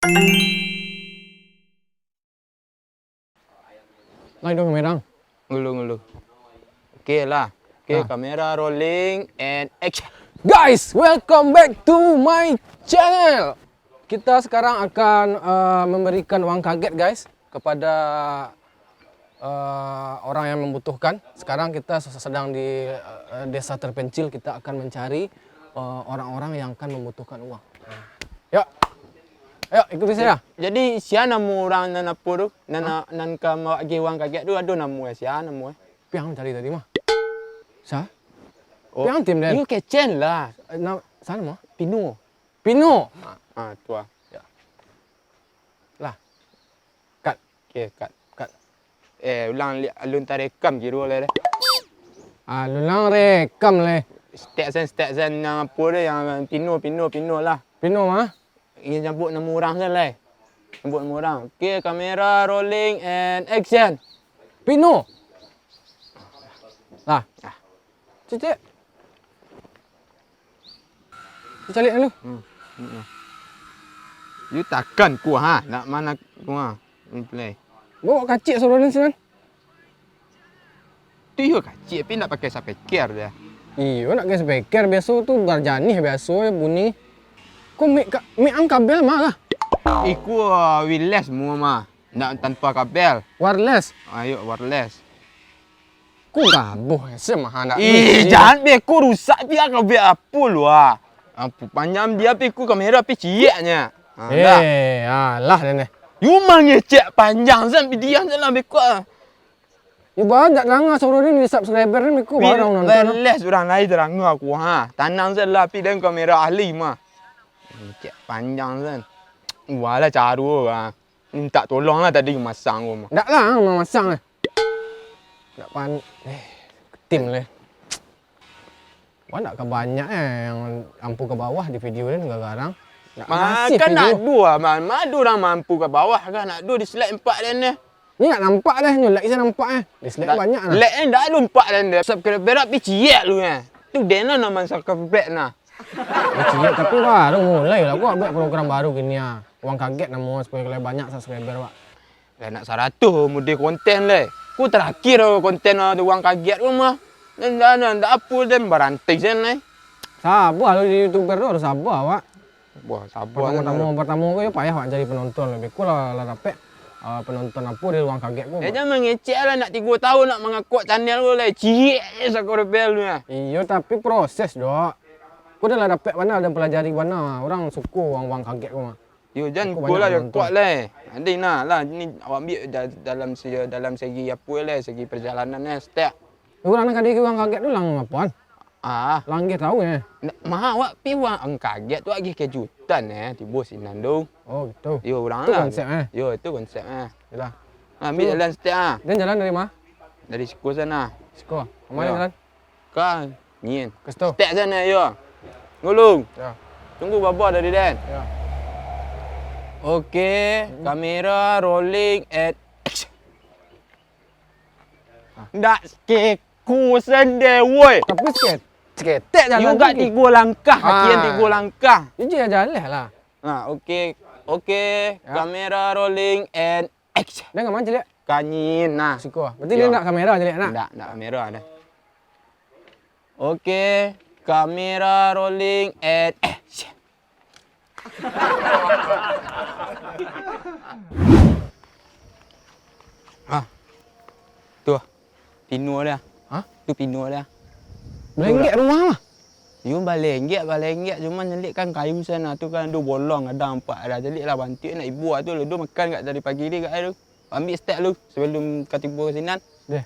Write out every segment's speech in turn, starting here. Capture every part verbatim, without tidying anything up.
Lai dong kamera. Ngulu, ngulu. Oke lah. Oke, kamera rolling and action. Guys, welcome back to my channel. Kita sekarang akan, eh, memberikan uang kaget, guys, kepada, eh, orang yang membutuhkan. Sekarang kita sedang di, eh, desa terpencil, kita akan mencari, eh, orang-orang yang akan membutuhkan uang. Yuk. Ayo, ikuti saya. Jadi, sia namo urang nan apo tu? Nan, nan ka mawak uang kaget tu ado namo eh? Sia namo eh? Piang cari tadi mah. Sa? Oh, piang tim den. Iyo kecen lah. Eh, na-, sa namo? Pino. Pino. Ah, ah, tu ah. Ya. Lah. Cut. Oke, cut. Cut. Eh, ulang liak alun tarekam kiro lai deh. Alun lang rekam lai. Step sen, step sen, yang apo deh, yang Pino, Pino, Pino lah. Pino mah? Ingin nyabuik namo urang sen lai. Nyabuik namo urang. Oke, kamera rolling and action. Pino. Lah. Ah. Cek, cek. Caliak dulu. Hmm. Hmm. Yu takkan ku ha, nak mana ku ha. Ni play. Bawa kacik suruh ni sinan. Tu iyo kacik, tapi ndak pakai speaker dia. Iyo, nak pakai speaker, biaso tu barjanih, biaso je bunyi. Ko mic ka-, mic ang kabel mah lah. Iku, ah, wireless mua mah. Ndak tanpa kabel. Wireless? Ayo, wireless. Ko gabuh, ese mah ndak. Ih, bisi. Jangan beko rusak pia kabel apo lu ah. Apo panjang dia pi ku kamera pi cieknya. Ha, dah. Eh, alah den deh. Yu mangecek panjang san, pi diam san lah beko ah. Yo, banyak danga suaro ni, subscriber ni, ko barang nonton. Wireless urang lain taranga aku, ha. Tanang salah, pi den kamera ahli mah. Cek panjang san. Walah caro, ha. Minta tolong lah tadi masang ko mah. Ndak lah, mamasang lah. Ndak pan-, eh, tim leh. Wah, ndak ka banyak eh, yang ampu ka bawah di video ni, garang-garang. Ndak masif video. Makan ndak ado ah, ma-, ma ado urang mampu ka bawah kan, ndak ado dislike empat den eh. Ni ndak nampak deh, nyo like se nampak eh. Dislike banyak nah. Like eh ndak ado empat den deh. Subscriber pi ciek lu eh. Tu den lah nama subscriber nah. Yo ciek, tapi baru mulai lah gua buat program baru gini ah. Uang kaget namo supaya lebih banyak subscriber, Wak. Lah nak saratuih mode konten lai. Ku terakhir konten ah, uang kaget ku mah. Ndak, ndak, ndak apo den barantai sen lai. Sabar lu jadi YouTuber tu harus sabar, Wak. Wah, sabar. Pertamo-tamo, pertamo ko yo payah, Wak, cari penonton. Lebih ku lah, lah dapek, ah, penonton apo dari uang kaget ku. Eh, jangan mangecek lah, nak tigo tahun nak mangakok channel ku lai. Ciek je subscriber tu nah. Iyo, tapi proses, Dok. Ku dah lah dapek bana dan pelajari bana. Urang suko uang-uang kaget ku mah. Yo, jan kuat lah, kuat lah. Ado nah lah, ni awak ambiak da-, dalam se-, dalam segi apo lah, segi perjalanan eh, step. Urang nan ka di uang kaget tu lang apoan? Ah. Lang geh tahu eh. Ndak, mah awak pi uang kaget tu agih kejutan eh, tibo sinan tu. Oh, gitu. Yo, urang lah. Itu konsep eh. Yo, itu konsep eh. Yalah. Ambiak jalan step ah. Dan jalan dari mana? Dari siko sana. Siko. Kemana jalan? Ka nyin. Ka situ. Step sana yo. Ngulung. Ya. Tunggu baba dari den. Ya. Oke, kamera rolling and action. Ndak keko sende woi. Tapi sket-, sketek jalan tu. Tigo langkah, kaki den tigo langkah. Ijai jalan lah. Nah, oke. Oke, kamera rolling and action. Dah nggak mancing, Dek? Kanyin, nah. Siko. Berarti dia nak kamera je, Dek, nak? Ndak, ndak kamera dah. Oke, kamera rolling and action. Ah. Tu ah. Pino dia. Hah? Tu pino dia. Balenggek rumah mah. Yo balenggek, balenggek, cuman nyelik kan kayu sana tu kan ado bolong, kadang nampak ado. Caliak lah bantuak nak ibo tu, lah ado makan kat dari pagi ni kat tu. Ambiak step lu sebelum ka tibo ka sinan. Deh.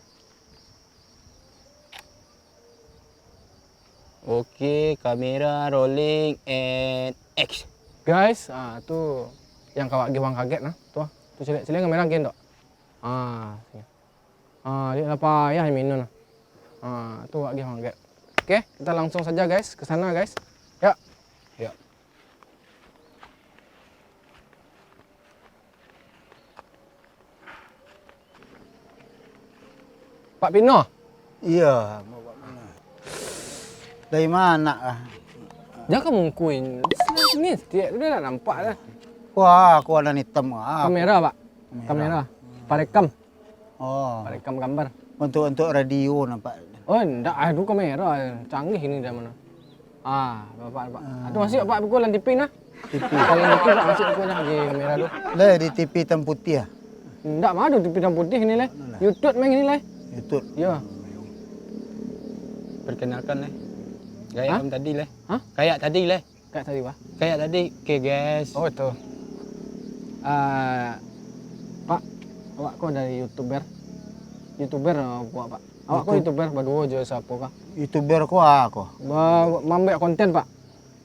Oke, kamera rolling and action. Guys, ah, tu yang kawak gih wang kaget nah. Tu ah. Tu caliak, caliak kamera gin tu. Ah, sini. Ah, dia lah payah minum nah. Ah, tu wak gih wang kaget. Oke, kita langsung saja guys, ke sana guys. Ya. Ya. Pak Pino. Iya, Bapak Pino. Dari mana lah? Jangan mungkuin. Sini, setiap tu dah nampak dah. Wah, aku warna hitam. Ah, kamera, Pak. Kamera. Kamera. Parekam. Oh. Parekam gambar. Untuk, untuk radio nampak. Oh, ndak, aduh, kamera. Canggih ini zaman. Ah, Bapak, Pak. Ah. Atu masuk, Pak, buku dalam T V nah. T V. Kalau T V, Pak, masuk buku dah di kamera tu. Lah, di T V hitam putih, ah? Ndak, mah ado T V hitam putih ini, leh. Alah. YouTube main ini, leh. YouTube. Yo. Perkenalkan, leh. Gaya Hah? Kamu tadi, leh. Hah? Kayak tadi, leh. Kayak tadi, Pak. Kayak tadi, oke, guys. Oh, itu. Ah, Pak, awak ko dari YouTuber. YouTuber, ah, awak, Pak. Awak ko YouTube. YouTuber baduo jo siapo kah? YouTuber ko a ko? Ba-, mambuek konten, Pak.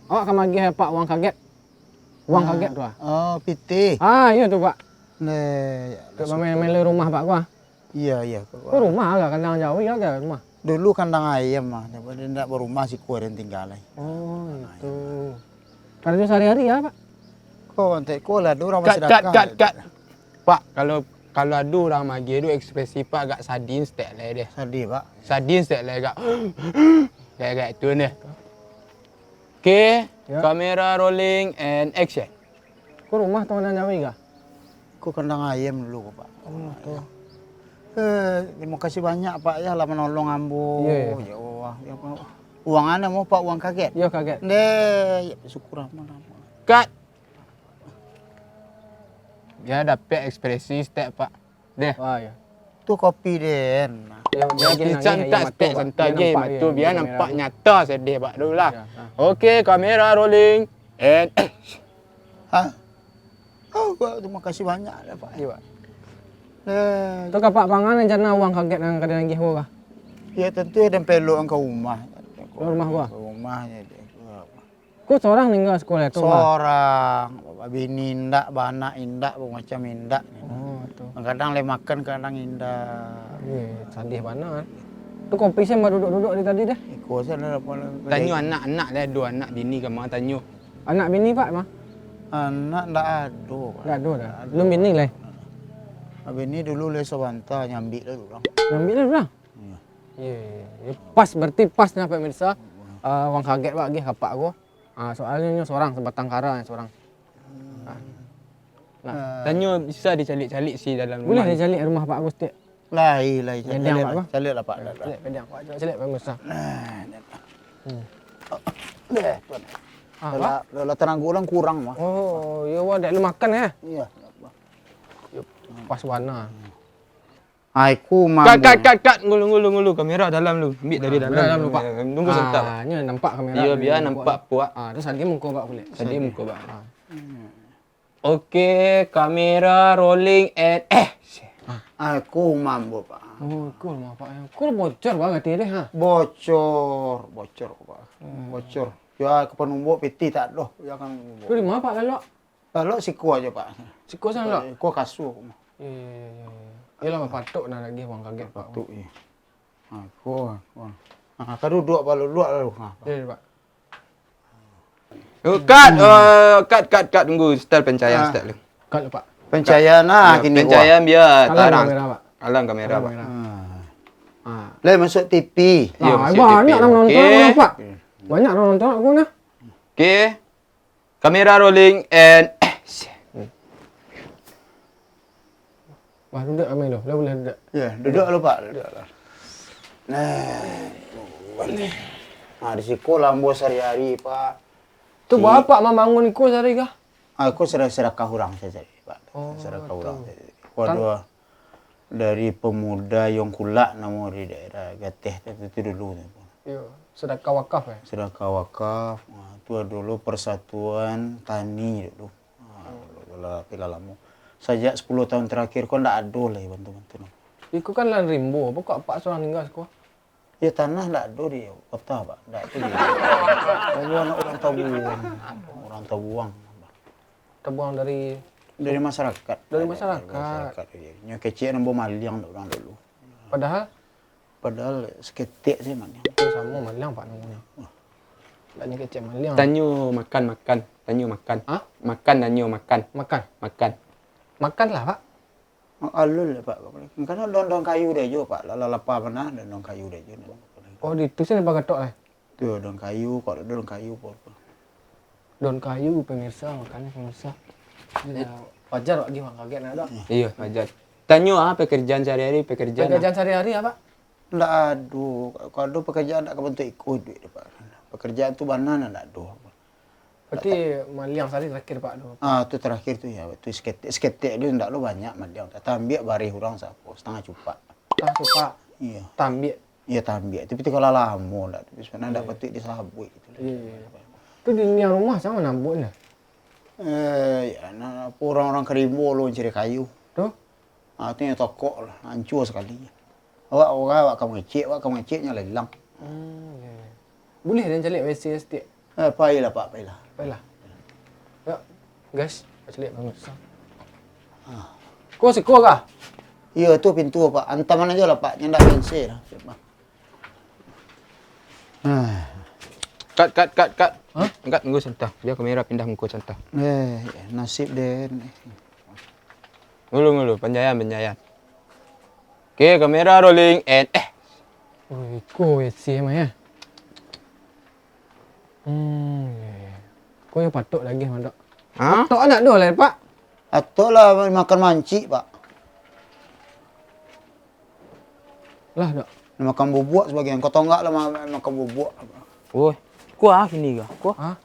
Awak ka magiah Pak uang kaget. Uang kaget tu, ah. Oh, pitih. Ah, iyo tu, Pak. Neh, ya, untuak main-main di rumah Pak ko, ah. Iya, iya. Ko rumah agak kandang jauah, iya agak rumah. Dulu kandang ayam mah, tapi dia ndak barumah siko, ada yang tinggal lai. Oh, itu. Karajo sehari-hari ya, Pak? Ko, antek ko lah, ada orang Kat, kat, masyarakat. Kat, kat. Pak, kalau, kalau ada orang magih tu, ekspresi Pak agak sadin setek lai deh. Sadih, Pak. Sadin setek lai agak. Kayak, kayak tu deh. Oke, ya. Kamera rolling and action. Ko rumah tu kandang jawi kah? Ko kandang ayam dulu ko, Pak. Oh, tu. Eh, terima kasih banyak, Pak, ya, lah manolong ambo. Iya, iya. Ya Allah, ya Allah. Uang ane mau, Pak, uang kaget? Iya, kaget. Ndeh, ya, syukur aman, aman. Cut. Dia dapek ekspresi setek, Pak. Deh. Ah, ya. Tu kopi den. Ya, dia lagi nangih, santai, mato, Pak. Santai, dia nampak, mato, dia biar nampak nyata sedih, Pak. Dulu lah. Ya, ah. Oke, kamera rolling. And action. Ha? Oh, Pak, terima kasih banyak lah, Pak. Iya, Pak. Eh, tu ka Pak pangan rencana uang kaget nan ka dinagih ko kah? Ya, tentu ya, den pelok ka rumah. Ka rumah ko? Ka rumah, ya, deh. Ko sorang tingga siko tu, Pak? Sorang. Bini indak, baanak indak, bamacam indak. Oh, tu. Kadang lai makan, kadang indak. Iya, sadih bana, kan. Tu kopi sen baduduak-duduak dari tadi deh. Iko sen lah, apa lah. Tanyo anak-anak lah, ado anak bini ka ma, tanyo. Anak bini, Pak, mah? Anak ndak ado, Pak. Ndak ado dah? Ndak ado. Belum bini lai? Ah, bini dulu lai sabanta, nyambik lah urang. Nyambik lah urang? Iya. Iya, iya, iya. Pas, berarti pas nah, pemirsa. Ah, uang kaget, Pak, agih ka Pak ko. Ah, soalnyo nyo sorang, sabatang kara nyo sorang. Ah. Nah. Ah. Tanyo bisa dicaliak-caliak si dalam rumah. Buliah dicaliak rumah Pak ko setek? Lai, lai, caliak lah, Pak. Caliak lah, Pak. Caliak, caliak, Pak. Caliak, pemirsa. Nah, ni, Pak. Hmm. Deh, tuan. Ah, lah, lah, lah, tenaga urang kurang, mah. Oh, iya, wah, dak lu makan, ya? Iya, Pak. Yo, pas warna. Ai, ku mambu. Cut, cut, cut, cut. Ngulu, ngulu, ngulu. Kamera dalam lu. Ambil dari dalam. Kamera dalam lu, Pak. Tunggu sebentar, Pak. Ah, nyo nampak kamera. Iya, biar nampak puak. Ah, terus tadi muka Pak kulik. Tadi muka Pak. Ah. Hmm. Oke, kamera rolling and action. Ah, ko rumah ambo, Pak. Oh, ko rumah Pak. Ko bocor, Pak, katonyo deh, ha? Bocor, bocor, Pak. Hmm. Bocor. Ya, ka panumbok pitih tak doh. Ya, kan. Ko di ma, Pak, lalok? Lalok siko ajo, Pak. Siko sajo, Pak? Siko kasua. Iya, iya, iya, iya. Iyolah, Pak, patok nah lagi, uang kaget, Pak. Patok, iya. Ha, ko, ko. Ha, ka duduak, Pak, duduak lalu. Ha, Pak. Iya, iya, Pak. Oh, cut, eh, cut, cut, cut. Tunggu, setel pencahayaan setel dulu. Cut, Pak. Pencahayaan, nah, kini pencahayaan biar tarang. Kalang kamera, Pak. Kalang kamera, Pak. Kalang kamera. Ah. Lah, masuk T V. Iya, masuk T V. Banyak nang nonton, Pak. Oke. Banyak nang nonton aku nah. Oke. Kamera rolling and action. Wah, duduak kami tu. Dah boleh duduak. Ya, duduak lu, Pak. Duduak lah. Nah, tu, Pak. Ah, di siko lah ambo sehari-hari, Pak. Tu, si Bapak mambangun iko sehari kah? Ah, iko sedekah, sedekah urang sajo, Pak. Oh, sedekah urang sajo. Ko ado dari pemuda Yongkulak namo di daerah Gateh tu, tu dulu tu. Iyo, sedekah wakaf, ya? Sedekah wakaf. Ah, tu dulu persatuan tani dulu. Ah, lah, lah lamo. Sajak sepuluh tahun terakhir ko ndak ado lai bantu-bantu namo. Iko kan lahan rimbo, apo kok Apak surang tingga siko? Ya, tanah ndak ado di kota, Pak. Ndak ado di. Lalu anak urang tabuang. Urang tabuang. Tabuang dari? Dari masyarakat. Dari masyarakat. Dari masyarakat, iya. Nyo kecek namo maliang dek urang dulu. Padahal? Padahal saketek sajo maliang. Itu samo maliang, Pak, namonyo. Wah. Ndak nyo kecek maliang. Tanyo makan, makan. Tanyo makan. Hah? Makan, tanyo makan. Makan? Makan. Makan lah, Pak. Alun lah, Pak. Kan daun-daun kayu dek jo, Pak. Lah, lah lapa bana, daun-daun kayu dek jo. Oh, di itu sini Pak ketok lah? Tu daun kayu, kok daun kayu apo-apo. Daun kayu, pemirsa, makannyo pemirsa. Yo, wajar awak agiah uang kaget, nak, Dok? Iyo, wajar. Tanyo, ah, pekerjaan sehari-hari, pekerjaan, ah. Pekerjaan sehari-hari apo? Ndak ado. Kalau ado pekerjaan, ndak ka bantuak iko duit, Pak. Pekerjaan tu bana ndak ado. Berarti maliang sehari terakhir, Pak, tu? Ah, tu terakhir tu, yo. Tu saketek, saketek tu ndak lo banyak maliang. Tambiak bareh urang sapo, satangah cupak. Satangah cupak? Iyo. Tambiak? Iyo, tambiak. Tapi tu kalau lamo lah. Tapi sabananyo ndak patuik disabuik gitu lah. Iyo, iyo, iyo. Tu di niang rumah, sia nan mambueknyo? Eh, yo, nah, apo, urang-urang ka rimbo lo mancari kayu. Tu? Ah, tu nyo tokok lah, hancua sakali. Awak, awak, awak ka mangecek, awak ka mangecek, nyo lah ilang. Hmm, yo, yo. Buliah den caliak W C saketek? Eh, pailah, Pak, pailah. Pailah. Yo, guys, caliak banget. Ah. Ko siko kah? Iyo, tu pintu, Pak. Antaman ajo lah, Pak. Nyo ndak sensei lah. Ah. Cut, cut, cut, cut. Hah? Cut, tunggu sabanta. Bia kamera pindah muko sabanta. Eh, nasib den. Dulu, dulu, panjaian, panjaian. Oke, kamera rolling and eh. Oh, iko W C mah, yo. Hmm, yo, yo. Ko yo patuik lai, Mandok. Hah? Patuik anak tu lah, Pak. Patuik lah makan mancik, Pak. Lah, Dok. Makan bubuak sabagian. Kau tonggak lah ma-, makan bubuak. Woi, kuah kini kah? Kuah? Hah?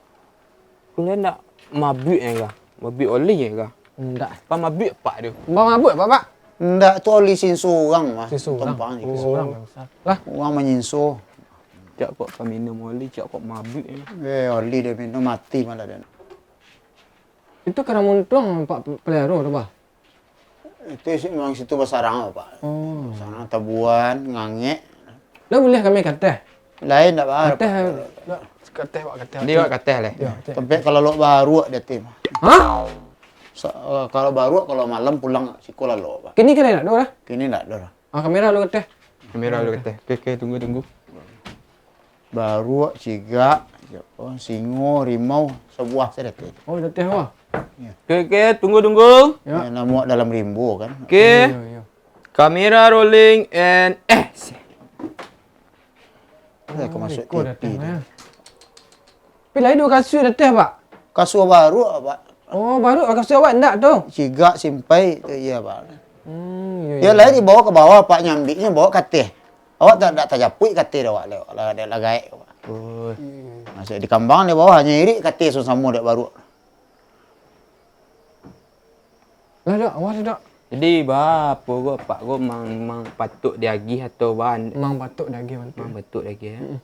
Kuliah ndak mabuik ya kah? Mabuik oli ya kah? Ndak. Apa mabuik apak tu? Apa mabuik apak, Pak? Ndak, tu oli sinso urang mah. Sinso urang. Tompang. Oh. Sinso urang, Pak Ustaz. Lah? Urang manyinso. Cak kok ka minum oli, cak kok mabuik ya. Eh, oli dia minum, mati malah dia. Itu karena muntung Pak pelihara tu, Pak? Itu isi-, memang situ basarang, Pak. Oh. Basarang, tabuan, ngangek. Lah buliah kami ka ateh? Lain, ndak baa. Ka ateh, Pak. Ndak, ka ateh, Pak, ka ateh. Di awak ka ateh lah. Yo, ateh. Tampek kalau lok baruak di ateh mah. Hah? Sa-, kalau baruak, kalau malam pulang siko lalok, Pak. Kini kan ndak ado lah? Kini ndak ado lah. Ah, kamera lu ka ateh. Kamera lu ka ateh. Oke, oke, tunggu, tunggu. Baruak, cigak, siapo, singo, rimau, sabuah sajo di ateh. Oh, di ateh, wah. Yo. Oke, oke, tunggu, tunggu. Yo. Yo, namuak dalam rimbo, kan. Oke. Yo, yo, yo. Kamera rolling and action. Lah, ka masuak T V tu. Tapi lain duo kasua di ateh, Pak? Kasua baruak, Pak. Oh, baruak kasua awak ndak tu? Cigak, simpai tu, iyo, Pak. Hmm, iyo, iyo. Yo, lain dibaok ka bawah, Pak, nyo ambiaknyo baok ka ateh. Awak tak, tak tajapuik ka ateh dek awak, lah, lah, lah gaek, Pak. Oh. Masuak dikambang di bawah, hanyo irik ka ateh samo-samo dek baruak. Lah, Dok, awas, Dok. Jadi, baa, apo ko, Pak, ko mang, mang patuik diagiah atau baa? Mang patuik diagiah bantuan. Mang patuik diagiah, yo. Mm-mm.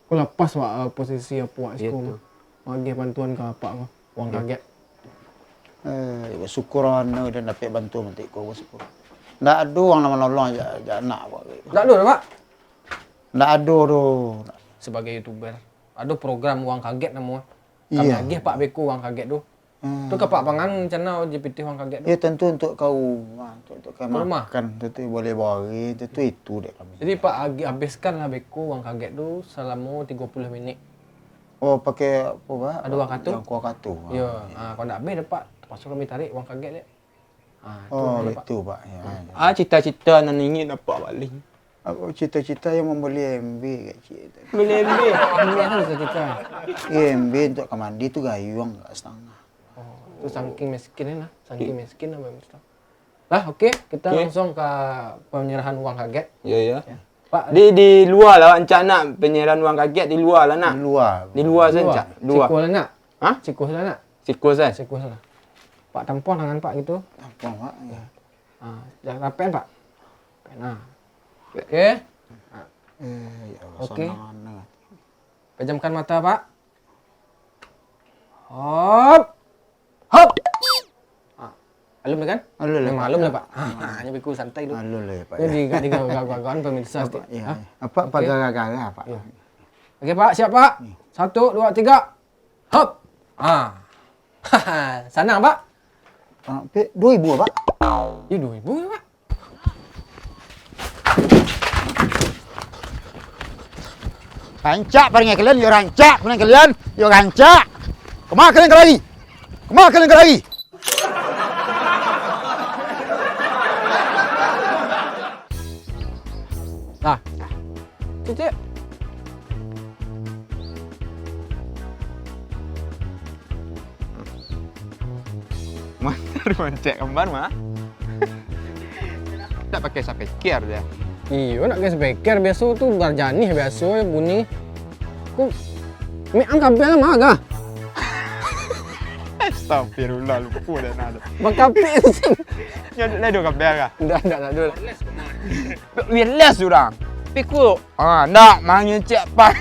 Ko lah pas, Pak, eh, posisi apo, Pak, siko tu. Maagiah bantuan ka apak ko, uang kaget. Eh, basyukur anu den dapek bantuan bantuak iko, basyukur. Ndak ado urang nan manolong jak, jak anak, Pak. Ndak ado doh, Pak? Ndak ado doh. Sabagai youtuber, ado program uang kaget namo. Kami agiah Pak beko uang kaget tu. Hmm. Tu ka Pak pangan rencana pitih uang kaget tu? Yo, tantu untuak ka rumah, untuak, untuak ka rumah. Makan, tantu boleh bari, tantu itu dek kami. Jadi, Pak agi-, abihkanlah beko uang kaget tu salamo tigo puluah minik. Oh, pakai apo, Pak? Ado uang kartu? Yang kuah kartu. Yo, ah, iyo. Ah, kalau ndak abih dek Pak, tapaso kami tarik uang kaget dek. Ah, itu. Oh, agiah, Pak. Itu, Pak. Yo, yo. Ah, cita-cita nan ingin apak bali? Apo cita-cita yang mambali M B kecik tu? Bali M B? Iyo, kan cita-cita. Iyo, M B untuak ka mandi tu gayuang agak satangah. Oh, tu saking miskin lah. Saking miskin lah, Pak Ustaz. Lah, oke, kita langsung ka penyerahan uang kaget. Iyo, iyo. Yo. Pak. Di, di lua lah, Pak, rancak nak penyerahan uang kaget di lua lah, nak. Di lua. Di lua sajo, rancak. Di lua. Siko lah, nak. Hah? Siko lah, nak. Siko sajo. Siko lah. Pak, tampuang tangan Pak gitu. Tampuang, Pak. Yo. Ah, jangan rapekan, Pak. Rapekan, ah. Oke. Eh, ya Allah, oke. Sanang anak. Pejamkan mata, Pak. Hop. Hop. Ah, alun lah, kan? Alun lah, Pak. Memang alun lah, Pak. Ah, hanya beko santai tu. Alun lah, Pak. Jadi, agak digagah-gagahan pemirsa saketek. Apa, iyo. Hah? Apa, oke. Apa gara-gara, Pak? Iyo. Oke, Pak, siap, Pak. Iyo. Satu, dua, tiga. Hop. Ah. Sanang, Pak. Ah, pe-, duo ribu, Pak. Iyo, duo ribu, Pak. Rancak parangai kalian, yo rancak parangai kalian, yo rancak. Kama kalian ka lari? Kama kalian ka lari? Nah. Cicik. Mantap mancek gambar mah. Tak pakai speaker dia. Iyo, nak pakai speaker biaso tu barjanih biaso bunyi. Ku mic ang kabel mah agak. Astagfirullah, lupa dah nak. Bakapik sih. Nyo lah dua kabel kah? Dah, dah, dah dulu. Wireless urang. Tapi ku, ah, ndak mangecek pan.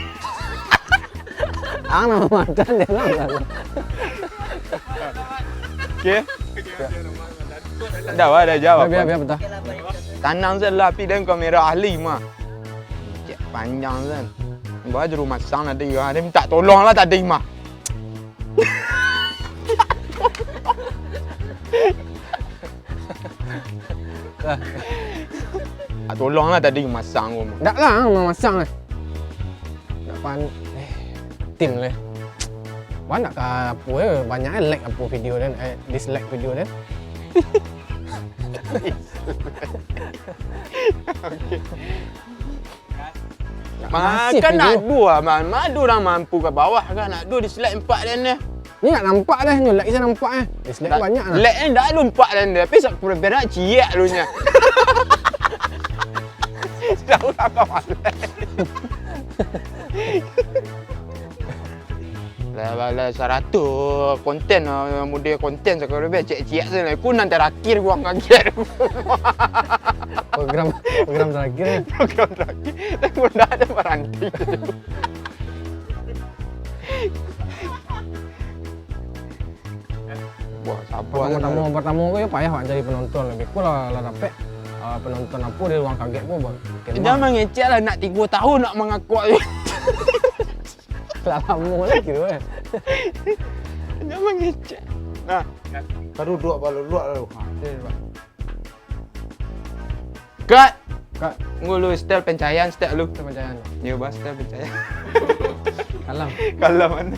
Ang nama makan dia lah. Okey. Dah, wah, dah jawab. Biar, biar, biar, betul. Tanang sajo lah, tapi den kamera ahli mah. Cek panjang sajo. Baru rumah sang tadi, ah, dia minta tolong lah tadi mah. Ah, tolong lah tadi masang ko mah. Ndak lah, ang mamasang lah. Ndak pan, eh, tim lah. Banyak ka apo eh, banyak eh like apo video den, eh, dislike video den. Makan nak dua, man. Madu urang mampu ka bawah kan, nak dua dislike empat den deh. Ni nak nampak dah, ni like saya nampak eh. Dislike banyak lah. Like eh ndak lu empat den deh, tapi sak berak ciek lu nya. Jauh lah kau malas. Lah, lah, lah, saratus konten, ah, mode konten sakali be ciek-ciek sajo lah. Ku nan terakhir guang kaget. Program program terakhir. Program terakhir. Tapi pun dah ada baranti. Wah, sabar Pertama-tama pertama ko yo payah wak cari penonton, lebih ku lah lah dapek ah, penonton apo dari ruang kaget ko bah. Jangan mangecek lah, nak tigo tahun nak mangakak tu. Lah lamo lah kiro eh. Jangan mangecek. Nah, Ka duduak baluluak lalu. Ha. Oke, Pak. Cut. Kak, Ngulu style pencahayaan style lu. Kita percaya. Yo, bah, style pencahayaan. Kalam. Kalau mana?